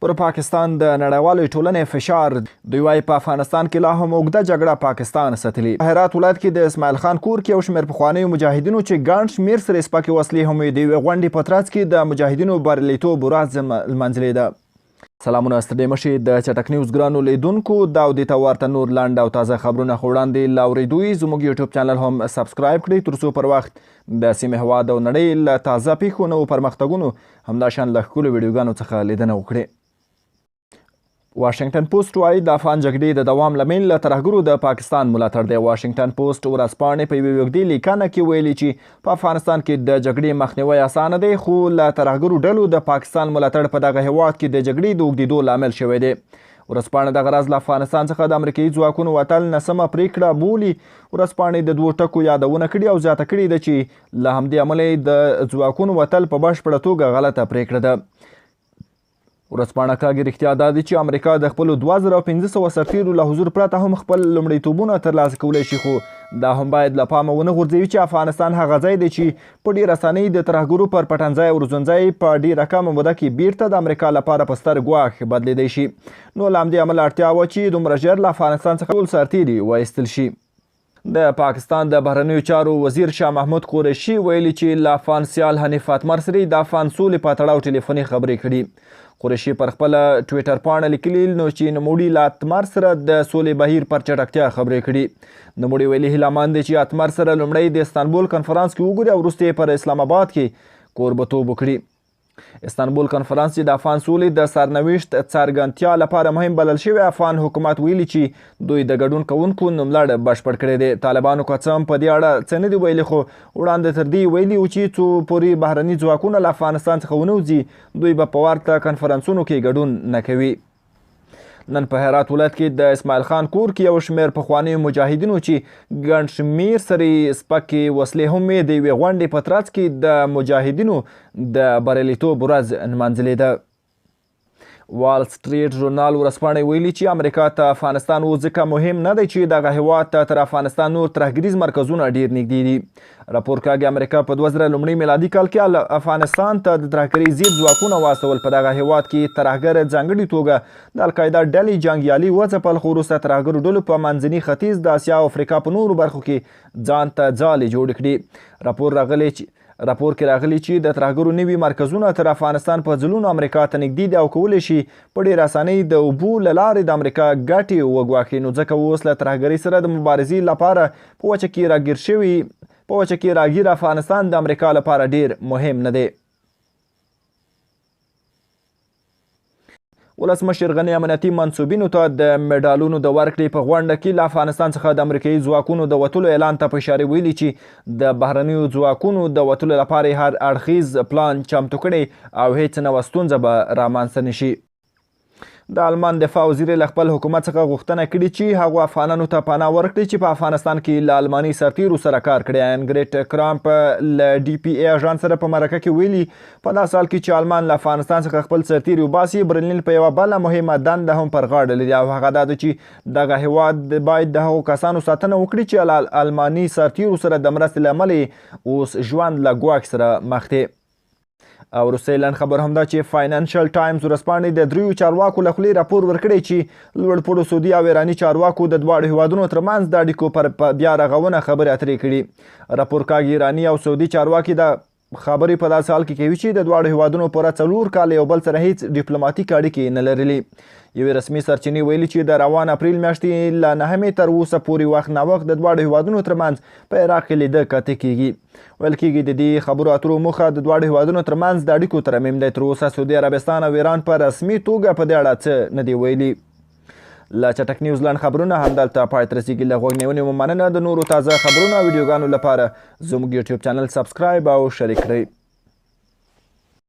پر پاکستان د نړیوالې ټولنې فشار، دوی وايي په افغانستان کې لا هم اوږده جګړه پاکستان ستلي. په هرات ولایت کې د اسماعیل خان کور کې یو شمېر پخوانیو مجاهدینو چې ګڼ شمېر سرې سپکې وسلې هم وې، د یوې غونډې په ترڅ کې د مجاهدینو بریالیتوب ورځ لمانځلې ده. سلامونه ستړي مه شئ د چټک نیوز ګرانو لیدونکو، دا او دې ته ورته نور لنډ او تازه خبرونه خو وړاندې له اورېدو یې زموږ یوټیوب چینل هم سبسکرایب کړئ تر څو پر وخت د سیمې، هېواد او نړۍ له تازه پیښو، نوو پرمختګونو، همداشان له ښکلو ویډیوګانو څخه لیدنه وکړي. واشنګټن پوسټ وايي د افغان جګړې د دوام لامل له ترهګرو د پاکستان ملاتړ دی. واشنګټن پوسټ ورځپاڼې په یوې اوږدې لیکنه کې ویلي چې په افغانستان کې د جګړې مخنیوی اسانه دی، خو له ترهګرو ډلو د پاکستان ملاتړ په دغه هیواد کې د جګړې د اوږدېدو لامل شوی دی. ورځپاڼه دغه راز له افغانستان څخه د امریکایي ځواکونو وتل ناسمه پرېکړه بولي. ورځپاڼې د دوو ټکو یادونه کړې او زیاته کړې ده چې له همدې امله یې د ځواکونو وتل په بشپړه توګه غلطه پرېکړه ده. ورځپاڼه کاږي رښتیا دا دي چې امریکا د خپلو 2500 سرتیرو له حضور پرته هم خپل لومړیتوبونه ترلاسه کولی شي، خو دا هم باید له پامه ونه غورځوي چې افغانستان هغه ځای دی چې په ډېره اسانۍ د ترهګرو پر پټنځای او روزنځای په ډېره کمه موده کې بیرته د امریکا لپاره په ستر ګواښ بدلېدی شي، نو له همدې امله اړتیا وه چې دومره ژر له افغانستان څخه ټول سرتیري وایستل شي. د پاکستان د بهرنیو چارو وزیر شاه محمود قریشي ویلي چې له افغان سیال حنیف اتمر سره د افغان سولې په تړاو ټلیفوني خبرې کړي. قریشي پر خپله ټویټر پاڼه لیکلي نو چې نوموړي له اتمر سره د سولې بهیر پر چټکتیا خبرې کړي. نوموړي ویلي هیله مند دی چې اتمر سره لومړی د استانبول کنفرانس کې وګوري او وروسته یې پر اسلام اباد کې کوربتوب وکړي. استانبول کنفرانس چې د افغان سولې د سرنوشت څرګندتیا لپاره مهم بلل شوی، افغان حکومت ویلي چې دوی د ګډون کوونکو نوملړ بشپړ کړی دی. طالبانو که څه هم په دې اړه څه نه دي ویلي، خو وړاندې تر دې ویلي و چې څو پورې بهرني ځواکونه له افغانستان څخه ونه وځي، دوی به په ورته کنفرانسونو کې ګډون نه کوي. نن په هرات ولایت کې د اسماعیل خان کور کې یو شمېر پخوانیو مجاهدینو چې ګڼ شمېر سرې سپکې وسلې هم وې، د یوې غونډې په ترڅ کې د مجاهدینو د بریالیتوب ورځ نمانځلې ده. وال سټریټ ژورنال ورځپاڼې ویلي چې امریکا ته افغانستان اوس ځکه مهم نه دی چې دغه هیواد ته تر افغانستان نور ترهګریز مرکزونه ډیر نږدې دي. راپور کاږي امریکا په 2000 لومړي میلادي کال کې افغانستان ته د ترهګرۍ ضد ځواکونه واستول. په دغه هیواد کې ترهګر ځانګړي توګه د القاعده ډلې جنګیالي وځپل، خو وروسته ترهګرو ډلو په منځني ختیځ، د اسیا او افریقا په نورو برخو کې ځان ته ځالې جوړې کړې. راپور کې راغلي چې د ترهګرو نوي مرکزونه تر افغانستان په ځلونو امریکا ته نږدې دي او کولی شي په ډېره اسانۍ د اوبو له لارې د امریکا ګټې وګواښي، نو ځکه اوس له ترهګرۍ سره د مبارزې لپاره په وچه کې راګیر افغانستان د امریکا لپاره ډېر مهم نه دی. ولسمشر غني امنیتي منسوبینو ته د مډالونو د ورکړې په غونډه کې له افغانستان څخه د امریکایي ځواکونو د وتلو اعلان ته په اشارې ویلي چې د بهرنیو ځواکونو د وتلو لپاره هر اړخیز پلان چمتو کړی او هیڅ نوه ستونزه به رامنځته نشي. د آلمان دفاع وزیر له خپل حکومت څخه غوښتنه کړې چې هغو افغانانو ته پناه ورکړي چې په افغانستان کې له آلماني سرتیرو سره کار کړی. انګریټ کرامپ له ډي پي ای اژانس سره په مرکه کې ویلي، په داسې حال کې چې آلمان له افغانستان څخه خپل سرتیري وباسي، برلین په یوه بله مهمه دنده هم پر غاړه لري او هغه دا ده چې دغه هیواد باید د هغو کسانو ساتنه وکړي چې له آلماني سرتیرو سره د مرستې له امله اوس ژوند له ګواښ سره مخ دی. او وروستی لنډ خبر هم دا چې فاینانشل ټایمز ورځپاڼې د دریو چارواکو له خولې راپور ورکړی چې لوړپوړو سعودي او ایراني چارواکو د دواړو هیوادونو ترمنځ د اړیکو پر بیا رغونه خبرې اترې کړي. راپور کاږي ایراني او سعودي چارواکي دا خبرې په داسې حال کې کوي چې د دواړو هیوادونو پوره 4 کاله یو بل سره هیڅ ډیپلوماټیک اړیکې نه لرلې. یوې رسمي سرچینې ویلي چې د روان اپریل میاشتې له نهمې تر اوسه پورې وخت ناوخت د دواړو هیوادونو ترمنځ په عراق کې لیده کاته کیږي. ویل کیږي د دې خبرو اترو موخه د دواړو هیوادونو ترمنځ د اړیکو ترمیم دی. تر اوسه سعودي عربستان او ایران په رسمي توګه په دې اړه څه نه دي ویلي. له چټک نیوز لنډ خبرونه همدلته پای ته رسیږي. له غوږ نیونې مو مننه. د نورو تازه خبرونو او ویډیوګانو لپاره زموږ یوټیوب چینل سبسکرایب او شریک کړئ.